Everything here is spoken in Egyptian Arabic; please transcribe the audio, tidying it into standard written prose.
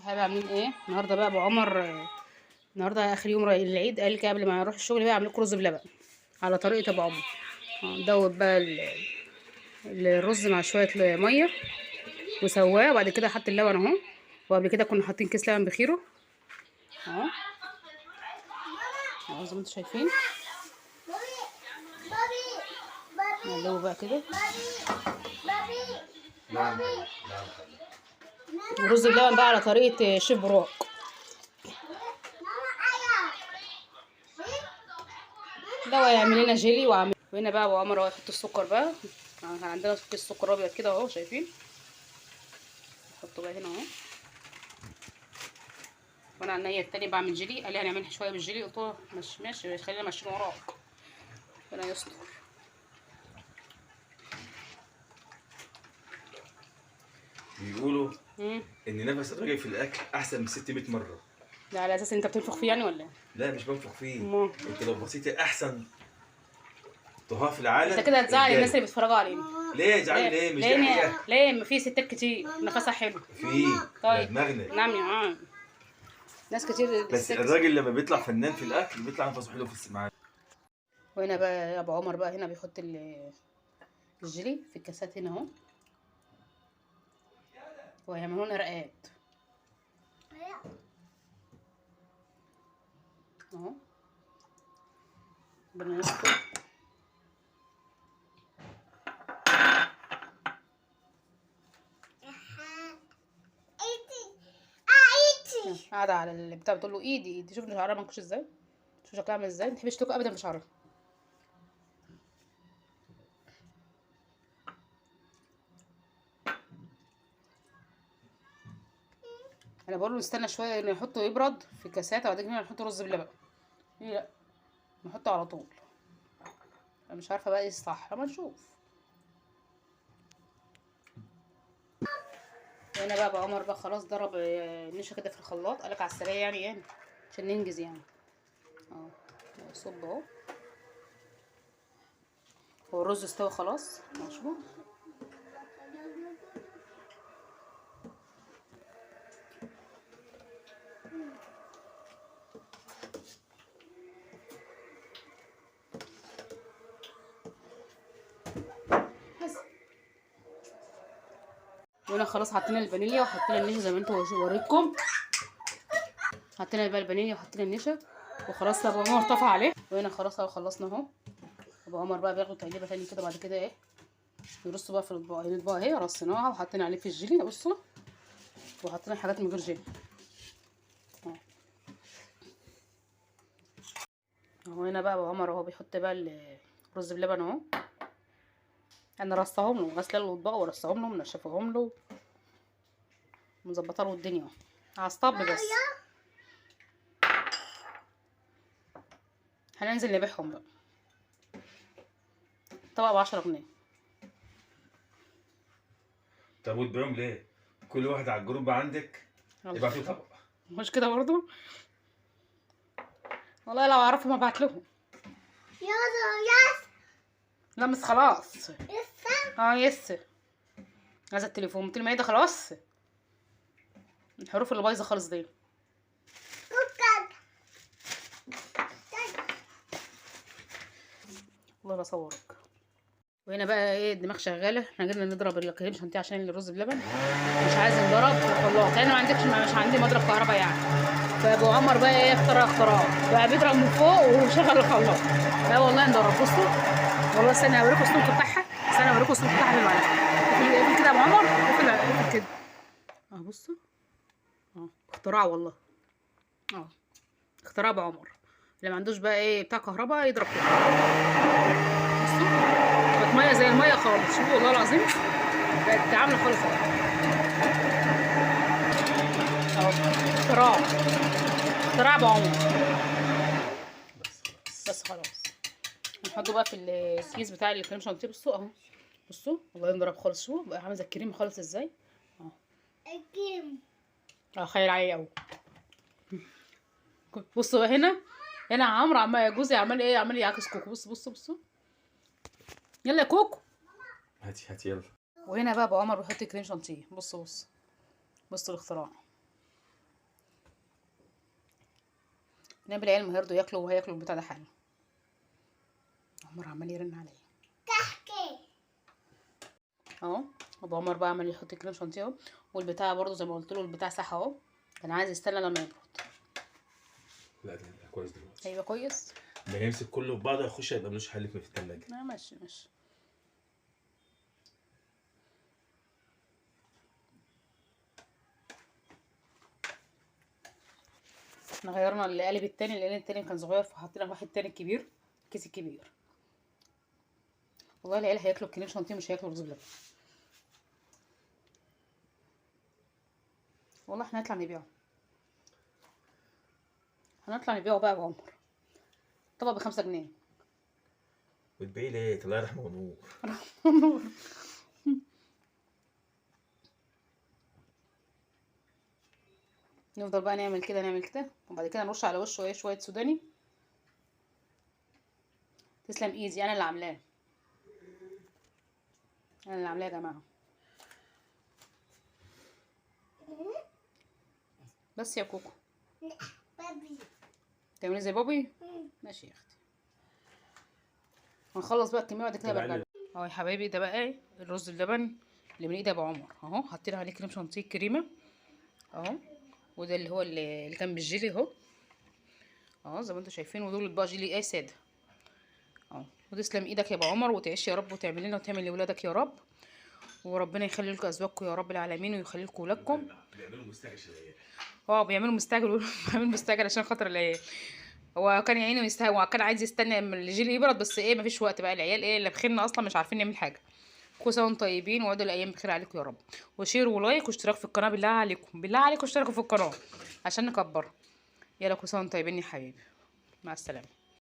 حابب عاملين ايه النهارده بقى ابو عمر؟ النهارده اخر يوم العيد، قال لك قبل ما اروح الشغل بقى اعمل لكم رز بلبن على طريقه ابو عمر. دوب بقى الرز مع شوية مية وسواه، وبعد كده حط اللبن اهو. وقبل كده كنا حاطين كيس لبن بخيره اهو اهو زي ما انتم شايفين. نقلبه بقى كده. ورز بلبن بقى على طريقه الشيف براك. ده هو هيعمل لنا جيلي. وعامل وهنا بقى ابو عمر اهو يحط السكر بقى. عندنا كيس سكر ابيض كده اهو شايفين، نحطه بقى هنا اهو. وانا على الناحية التانية بعمل جيلي، قال لي هنعملها شوية بالجيلي، قلت له مش ماشي خلينا ماشيين وراك، ربنا يستر. بيقولوا ان نفس الراجل في الاكل احسن من 600 مرة. ده على اساس انت بتنفخ فيه يعني ولا ايه؟ لا مش بنفخ فيه، انت لو بصيتي احسن طهاه في العالم. انت كده هتزعل الناس اللي بيتفرجوا علينا. ليه زعل؟ ليه؟ مش دي حقيقة. ليه؟ ما في ستات كتير نفسها حلو. في طيب دماغنا. نعم يا عم، ناس كتير. بس الراجل لما بيطلع فنان في الاكل بيطلع نفسه حلو في السماعة. وهنا بقى ابو عمر بقى هنا بيحط الجيلي في الكاسات هنا اهو، وهيعملوا لنا رقات اهو. ربنا يستر. قاعدة على البتاع بتقول له ايدي ايدي. شوف شعرها منكوش ازاي، شوف شكلها عامل ازاي. ما تحبش تاكل ابدا في شعرها. انا بقول له استنى شوية انه يحطه يبرد في كاسات، وبعد كده نحط رز بلبن. ليه لا نحطه على طول؟ انا مش عارفه بقى ايه الصح، اما نشوف. وهنا بقى ابو عمر بقى خلاص ضرب النشا كده في الخلاط، قالك على السريع يعني عشان ننجز يعني اهو. صب اهو، هو الرز استوى خلاص مشروب. وهنا خلاص حطينا الفانيليا وحطينا النشا زي ما انتوا وريتكم. حطينا بقى الفانيليا وحطينا النشا وخلاص ابو عمر طفى عليه. وهنا خلاص اهو خلصنا اهو. ابو عمر بقى بياخد تقليبه تاني كده، بعد كده ايه نرصه بقى في الاطباق. اهي الاطباق اهي رصيناها وحطينا عليه في الجيلي بصوا، وحطينا حاجات من غير جيلي اهو. هنا بقى ابو عمر اهو بيحط بقى الرز بلبن اهو. انا رصاهم له، غسله له الاطباق ورصاهم له ومنشفاهم له مظبطه له الدنيا اهو على الصب. بس هننزل نبيعهم بقى، طبق ب10 جنيه. طب وتبيعهم ليه؟ كل واحد على الجروب عندك يبعت له طبق. مش كده برضه؟ والله لو اعرفهم ابعت لهم. يلا لا بس خلاص. yes. هذا التليفون قلت له ده خلاص الحروف اللي بايظة خالص دي. والله لا اصورك. وهنا بقى ايه الدماغ شغالة. احنا جينا نضرب الكريم شانتيه عشان الرز بلبن مش عايز ينضرب في الخلاط، لان ما عندكش، مش عندي مضرب كهرباء يعني. فابو عمر بقى ايه اخترع اختراع بقى، بيضرب من فوق وشغل الخلاط. لا والله انضرب. بصوا والله استنى اوريكم السمك بتاعها، استنى اوريكم السمك بتاعها بالمعلقه. اقفل كده يا ابو عمر، اقفل كده اهو. بصوا اهو اختراع والله، اهو اختراع ابو عمر. اللي ما عندوش بقى ايه بتاع كهرباء يضرب كده. بصوا بقت مية زي المية خالص، شوفوا والله العظيم بقت عامله خالص اهو. اهو اختراع، اختراع ابو عمر. بس خلاص نحطه بقى في الكيس بتاع الكريم شانتيه. بصوا اهو، بصوا والله ينضرب خالص. شوفوا بقى عامل زي الكريم خالص ازاي اهو. الكريم اه خيال عليا قوي. بصوا بقى هنا، هنا عمرو عمال جوزي عمال ايه، عمال يعاكس كوكو. بصوا بصوا بصوا، يلا يا كوكو هاتي هاتي يلا. وهنا بقى ابو عمر بيحط كريم شانتيه. بصوا بصوا بصوا الاختراع. نبي العيال ما هيرضوا ياكلوا، وهياكلوا البتاع ده حالا. عمر عمال يرن عليا اهو. ابو عمر بقى عمال يحط كريم شانتيه اهو، والبتاع برضه زي ما قلت له البتاع ساح اهو، كان عايز يستنى لما يبرد. لا ده هيبقى كويس دلوقتي. هيبقى كويس، ما يمسك كله في بعضه هيخش، هيبقى ملوش حل في الثلاجة. لا ماشي ماشي. احنا غيرنا القالب التاني لان التاني كان صغير، فحطينا واحد تاني كبير، الكيس الكبير. والله العيال هياكلوا الكريم شانتيه مش هياكلوا رز بلبن. والله احنا هنطلع نبيعه، هنطلع نبيعه بقى يا ابو عمر. طبق ب5 جنيه. وتبيعي ليه؟ طلع رحمه ونور. نور. نفضل بقى نعمل كده نعمل كده، وبعد كده نرش على وشه ايه شوية سوداني. تسلم ايدي، انا اللي عاملاه، انا اللي عاملاه يا جماعة. بس يا كوكو بابي تعملي زي بابي. ماشي يا اختي. هنخلص بقى الكمية وبعد كده برجع. اهو يا حبايبي ده بقى ايه الرز اللبن اللي من ايد ابو عمر اهو، حاطين عليه كريم شانتيه كريمة اهو، وده اللي هو اللي كان بالجيلي اهو اهو زي ما انتم شايفين، ودول بقى جيلي ايه ساده اهو. وتسلم ايدك يا ابو عمر، وتعيش يا رب، وتعمل لنا وتعمل لاولادك يا رب، وربنا يخلي لكم ازواجكم يا رب العالمين، ويخلي لكم ولادكم. بيعملوا مستعجل شوية. بيعملوا مستعجل، بيعملوا مستعجل عشان خاطر العيال. هو كان يا عيني هو كان عايز يستنى لما الجيلي يبرد، بس ايه مفيش وقت بقى، العيال ايه لبخنا اصلا مش عارفين نعمل حاجة. كل سنة وانتم طيبين، وعدوا الايام بخير عليكم يا رب. و share و like واشتراك في القناة، بالله عليكم بالله عليكم اشتركوا في القناة عشان نكبر. يلا كل سنة وانتم طيبين يا حبيبي، مع السلامة.